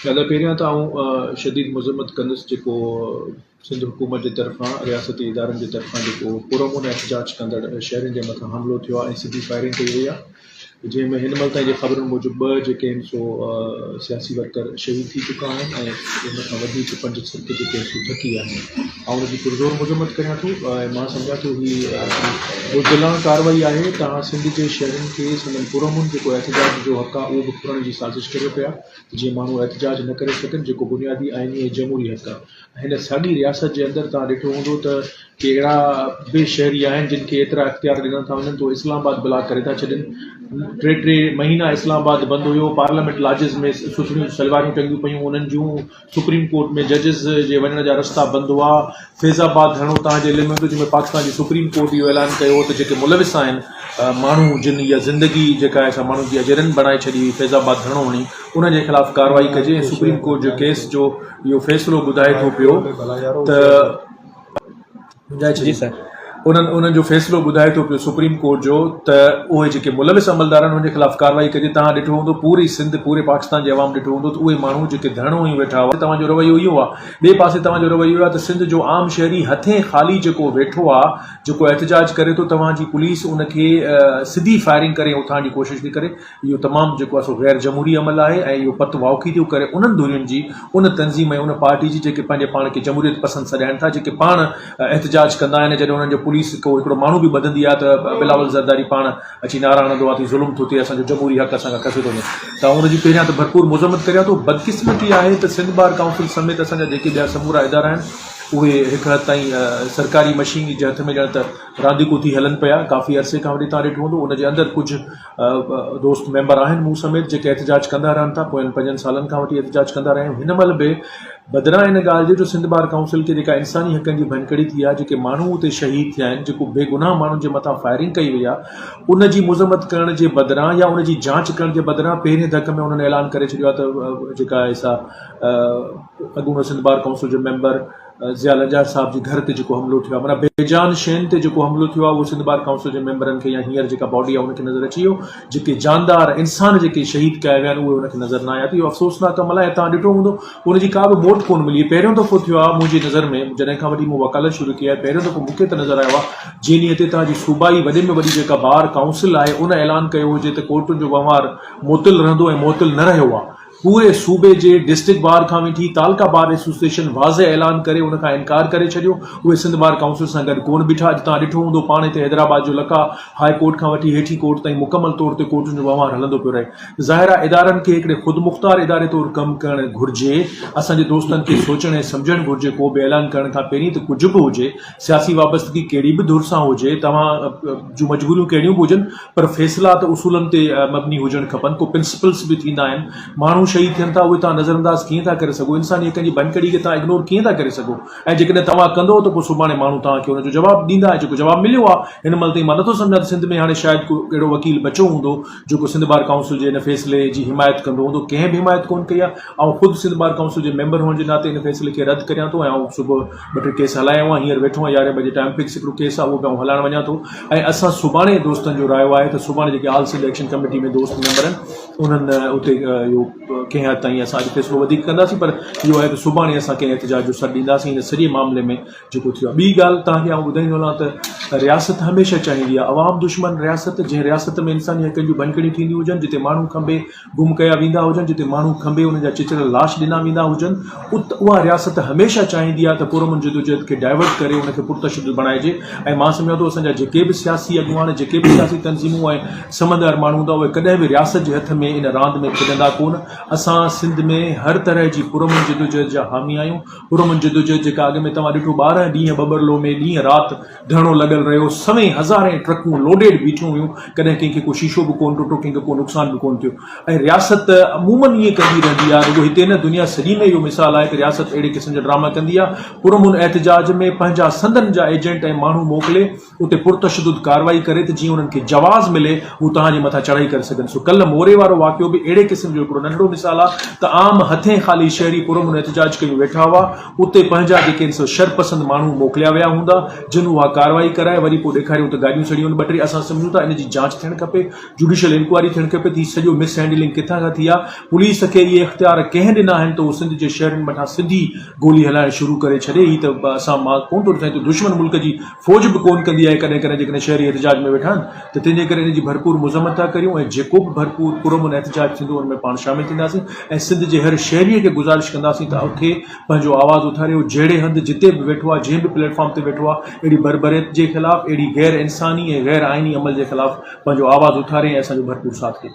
دادا پهريان ته آئون شديد مذمت ڪندس جيڪو سنڌ حڪومت جي طرفان رياستي ادارن جي طرفان جيڪو پرامن احتجاج ڪندڙ شهرين جي مٿان حملو ٿيو آهي ۽ سڌي فائرنگ ڪئي وئي آهي جنهن ۾ هن مهل تائين جي خبرن موجب ٻه جيڪي آهن سو سياسي ورڪر شهيد ٿي چڪا آهن ۽ ان کان وڌيڪ پنج ست جيڪي آهن سو ٿڪي ويا آهن آئون ان جي پرزور مذمت ڪريان ٿو ۽ مان سمجهان ٿو هي بزدلانه ڪارروائي آهي توهان سنڌ جي شهرين کي سندن پرامن جيڪو احتجاج جو حق آهي اهو به ڦرڻ جي سازش ڪريو پيا ته جيئن ماڻهو احتجاج نه ڪري سگهن جيڪو بنيادي آئيني ۽ جمهوري حق آهي ۽ هن ساڳي رياست جي اندر توهان ڏٺو هوندو ته ڪي اهڙا به شهري آهن جن کي ايترا اختيار ڏنا ٿا وڃن ته اهي اسلام آباد بلاڪ ڪري ٿا ڇڏين ٽي ٽي مهينا اسلام آباد بند هيو پارليامينٽ لاجز ۾ سٿڻيون سلواريون ٽنگيون پيون انهن جون سپريم ڪورٽ ۾ ججز جي وڃڻ جا رستا بند هئا، فيض آباد ڌرڻو تان جي علم ۾ جنهن ۾ پاڪستان جي سپريم ڪورٽ اهو اعلان ڪيو هو ته جيڪي ملوث آهن ماڻهو جن اها زندگي جيڪا آهي سا ماڻهن جي اجرن بڻائي ڇڏي هئي فيض آباد ڌرڻو هڻي انهن جي خلاف ڪارروائي ڪجي ۽ سپريم ڪورٽ جو ڪيس جو اهو فيصلو ٻڌائي ٿو پيو ته جي سر انهن انهن جو فيصلو ٻڌائي ٿو پيو سپريم ڪورٽ جو ته اهي جيڪي ملوث عملدار آهن انهن جي خلاف ڪارروائي ڪجي توهان ڏٺو هوندو پوري سنڌ پوري پاڪستان جي عوام ڏٺو هوندو ته اهي ماڻهو جيڪي ڌرڻو هنيون ويٺا هئا توهان جو رويو اهو آهي ٻئي پاسي توهان جو رويو اهو آهي ته سنڌ جو عام شهري هٿين خالي جيڪو ويٺو آهي جيڪو احتجاج ڪري ٿو توهان جي پوليس ان کي سڌي فائرنگ ڪري اٿارڻ جي ڪوشش ٿي ڪري اهو تمام جيڪو آهي سو غير جمهوري عمل آهي ۽ اهو پت واوکي ٿيو ڪري انهن ڌرين جي، ان تنظيم ۽ ان پارٽي جي جيڪي پنهنجي پاڻ کي جمهوريت پسند سڏائين ٿا، جيڪي پاڻ احتجاج ڪندا آهن ۽ جڏهن انهن جو پوليس ڪو هڪڙو ماڻهو به ٻڌندي آهي ته بلاول زرداري پاڻ اچي نعرا هڻندو آهي ته هي ظلم ٿو ٿئي اسان جو جمهوري حق اسان کان کسيو ٿو وڃي ته آئون ان جي پهريان ته ڀرپور مذمت ڪريان ٿو. بدقسمتي آهي ته سنڌ بار ڪائونسل سميت اسان جا جيڪي ٻيا سمورا ادارا آهن اهي هڪ حد تائين سرڪاري مشينري جي هٿ ۾ ڄڻ ته رانديڪو ٿي هلن پيا ڪافي عرصي کان وٺي توهان ڏٺو هوندو ان جي اندر ڪجهه دوست ميمبر آهن مون سميت جيڪي احتجاج ڪندا رهن ٿا پوين پنجن سالن کان وٺي احتجاج ڪندا رهيا آهيون هن مهل به بدران ان ڳالهه جي جو سنڌ بار ڪائونسل کي جيڪا انساني حقن جي ڀڃڪڙي ٿي آهي جيڪي ماڻهو اتي شهيد ٿيا آهن جيڪو بيگناهه ماڻهن جي مٿان فائرنگ ڪئي وئي آهي ان جي مذمت ڪرڻ جي بدران يا ان جي جاچ ڪرڻ جي بدران پهرين ڌڪ ۾ انهن اعلان ڪري ڇڏيو آهي ته جيڪا آهي سا اڳوڻو سنڌ بار ڪائونسل جو ميمبر ضياء لنجار صاحب جي گهر تي جيڪو حملو ٿيو آهي معنيٰ بيجان شين تي جيڪو حملو ٿيو آهي اهو سنڌ بار ڪائونسل جي ميمبرن کي يا هينئر جيڪا باڊي آهي ان کي نظر اچي ويو جيڪي جاندار انسان جيڪي شهيد ڪيا ويا آهن اهي ان کي نظر نه آيا ته اهو افسوسناڪ عمل آهي توهان ڏٺو هوندو ان جي ڪا به موٽ ڪونه ملي پهريون دفعو ٿيو آهي منهنجي نظر ۾ جڏهن کان وٺي مون وڪالت شروع ڪئي آهي پهريون دفعو مون کي ته نظر آيو آهي جنهن ڏينهن تي توهان جي صوبائي وڏي ۾ وڏي جيڪا بار ڪائونسل آهي ان اعلان ڪيو هجي ته ڪورٽن جو وهنوار معطل رهندو ۽ معطل نه رهيو آهي پوري صوبي جي ڊسٽرڪٽ بار کان وٺي تعلقه بار ايسوسيئيشن واضح اعلان ڪري ان کان انڪار ڪري ڇڏيو، اهي سنڌ بار ڪائونسل سان گڏ ڪونه بيٺا، اڄ توهان ڏٺو هوندو پاڻ هتي حيدرآباد جو لقاء هاء ڪورٽ کان وٺي هيٺين ڪورٽ تائين مڪمل طور تي ڪورٽن جو وهنوار هلندو پيو رهي. ظاهر آهي ادارن کي هڪڙي خودمختار اداري طور ڪم ڪرڻ گهرجي، اسان جي دوستن کي سوچڻ ۽ سمجهڻ گهرجي ڪو به اعلان ڪرڻ کان پهرين ته ڪجهه به هجي سياسي وابستگي ڪهڙي به ڌر سان هجي توهان جون مجبوريون ڪهڙيون به هجن پر فيصلا ته اصولن تي مبني هجڻ کپن، ڪو پرنسپلس به ٿيندا آهن، ماڻهو شهيد ٿين ٿا اهي توهان نظرانداز ڪيئن ٿا ڪري سگهو، انساني حقن جي ڀڃڪڙي کي توهان اگنور ڪيئن ٿا ڪري سگهو ۽ جيڪڏهن توهان ڪندو ته پوء سڀاڻي ماڻهو توهان کي ان جو جواب ڏيندا ۽ جيڪو جواب مليو آهي هن مهل تائين مان نٿو سمجهان ته سنڌ ۾ هاڻي شايد ڪو اهڙو وڪيل بچو هوندو جيڪو سنڌ بار ڪائونسل جي ان فيصلي جي حمايت ڪندو هوندو، ڪنهن به حمايت ڪونه ڪئي آهي، آئون خود سنڌ بار ڪائونسل جي ميمبر هئڻ جي ناتي ان فيصلي کي رد ڪريان ٿو ۽ آئون صبح ٻه ٽي ڪيس هلايا هئا هينئر ويٺو آهيان يارهين بجي ٽائيم فڪس هڪڙو ڪيس آهي اهو به آئون هلائڻ وڃان ٿو ۽ اسان سڀاڻي دوستن جو رايو آهي ته سڀاڻي جيڪي آل سنڌ ايڪشن ڪميٽي ۾ دوست ميمبر آهن انهن اتي اهو ڪنهن حد تائين اسان اڄ فيصلو وڌيڪ ڪنداسين پر اهو آهي ته سڀاڻي اسان ڪنهن احتجاج جو سڏ ڏينداسين هن سڄي معاملي ۾ جيڪو ٿيو آهي ٻي ڳالهه توهان کي آئون ٻڌائيندو هلان ته رياست هميشه چاهيندي آهي عوام دشمن رياست جنهن رياست ۾ انساني حقن جون ڀڃڪڙيون ٿينديون هجن جتي ماڻهو کنڀي گم ڪيا ويندا هجن، جتي ماڻهو کنڀي انهن جا چچريل لاش ڏنا ويندا هجن، ات اها رياست هميشه چاهيندي آهي ته پرامن جدوجهد کي ڊائيورٽ ڪري ان کي پرتشدد بڻائجي ۽ مان سمجهان ٿو اسان جا جيڪي به سياسي اڳواڻ، جيڪي به سياسي تنظيمون ۽ سمجهدار ماڻهو هوندا اهي ڪڏهن به رياست جي هٿ ۾ ان راند ۾ کيڏندا ڪونه. اسان سنڌ ۾ هر طرح جي پرامن جدوجهد جا حامي آهيون. پرامن جدوجهد جيڪا اڳ ۾ توهان ڏٺو 12 ڏينهن ٻٻرلو ۾ ڏينهن رات ڌرڻو لڳل رهيو، سوين هزارين ٽرڪون لوڊيڊ بيٺيون هيون، ڪڏهن ڪنهن کي ڪو شيشو به ڪونه ٽٽو، ڪنهن کي ڪو نقصان به ڪونه ٿيو ۽ رياست عموماً ائين ڪندي رهندي آهي، رڳو هتي نه دنيا سڄي ۾ اهو مثال آهي ته رياست اهڙي قسم جا ڊراما ڪندي آهي، پرامن احتجاج ۾ پنهنجا سندن جا ايجنٽ ۽ ماڻهو موڪلي اتي پرتشدد ڪارروائي ڪري ته جيئن انهن کي جواز ملي هو توهان جي مٿان چڙهائي ڪري سگهن، سو ڪلهه موري وارو واقعو به اهڙي قسم جو هڪڙو ننڍڙو. مثال آهي ته عام هٿين خالي شهري پرامن احتجاج ڪيون ويٺا هئا اتي پنهنجا جيڪي آهن سو شرپسند ماڻهو موڪليا ويا هوندا جن اها ڪارروائي ڪرائي وري پوء ڏيکاريون ته گاڏيون سڙيون آهن ٻه ٽي اسان سمجهون ٿا ان جي جاچ ٿيڻ کپي جوڊيشل انڪوائري ٿيڻ کپي ته هي سڄو مس هينڊلنگ ڪٿان کان ٿي آهي پوليس کي اهي اختيار ڪنهن ڏنا آهن ته هو سنڌ جي شهرين مٿان سڌي گولي هلائڻ شروع ڪري ڇڏي هي ته اسان مان ڪونه ٿو ڏسان هي ته دشمن ملڪ جي فوج به ڪونه ڪندي آهي ڪڏهن ڪڏهن جيڪڏهن شهري احتجاج ۾ ويٺا آهن ته تنهن جي ڪري ان جي ڀرپور مذمت ٿا ڪريون ۽ جيڪو به ڀرپور پرامن احتجاج ٿيندو ان ۾ پاڻ شامل ٿينداسين ۽ سنڌ جي هر شهري کي گذارش ڪنداسين ته اٿي پنهنجو آواز اٿاري هو جهڙي هنڌ جتي به ويٺو آهي جنهن به پليٽ فارم تي ويٺو آهي اهڙي بربريت جي خلاف اهڙي غير انساني ۽ غير آئيني عمل جي خلاف پنهنجو آواز اٿاري ۽ اسان جو ڀرپور ساٿ ڏي.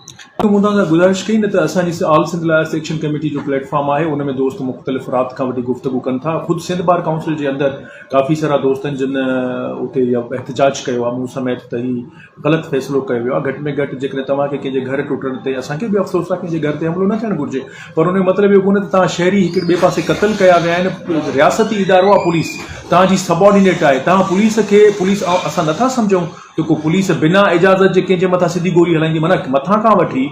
مون توهان سان گذارش ڪئي نه ته اسان جي آل سنڌ لائرس ايڪشن ڪميٽي جو پليٽ فارم آهي ان ۾ دوست مختلف رات کان وٺي گفتگو ڪن ٿا خود سنڌ بار ڪائونسل جي اندر ڪافي سارا دوستن جن اتي احتجاج ڪيو آهي مون سميت ته هي غلط فيصلو ڪيو ويو آهي گهٽ ۾ گهٽ جيڪڏهن توهان کي ڪنهن جي گهر ٽٽڻ تي اسان کي به افسوس آهي ڪنهن جي گهر تي حملو نه ٿيڻ گهرجي پر ان جو مطلب اهو ڪونهي ته توهان شهري هڪ ٻئي پاسي قتل ڪيا ويا آهن رياستي ادارو آهي پوليس توهان جي سبآرڊينيٽ آهي توهان پوليس کي پوليس اسان نٿا سمجهون ته ڪو پوليس بنا اجازت جي ڪنهن جي مٿان سڌي گولي هلائيندي معنيٰ مٿان کان وٺي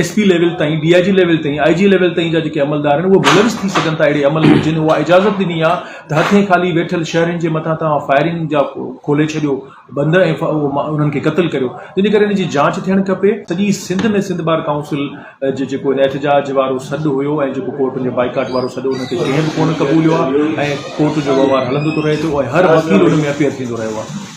ايس پي ليول تائين ڊي I جي ليول تائين آء جي ليول تائين جا جيڪي عملدار آهن اهي ملوث ٿي سگهن ٿا اهڙي عمل ۾ جن اها اجازت ڏني آهي ته هٿين خالي ويٺل شهرين جي مٿان توهان فائرنگ جا کولي ڇڏيو بند ۽ انهن کي قتل ڪريو تنهنجي ڪري ان جي جاچ ٿيڻ کپي. سڄي سنڌ ۾ سنڌ بار ڪائونسل جي جيڪو ان احتجاج وارو سڏ هيو ۽ جيڪو ڪورٽن جي بائيڪاٽ وارو سڏ ان کي ڪنهن به ڪونه قبوليو آهي ۽ ڪورٽ جو وهنوار هلندو ٿو رهي ٿو ۽ هر وڪيل ان ۾ اپيئر ٿيندو رهيو آهي.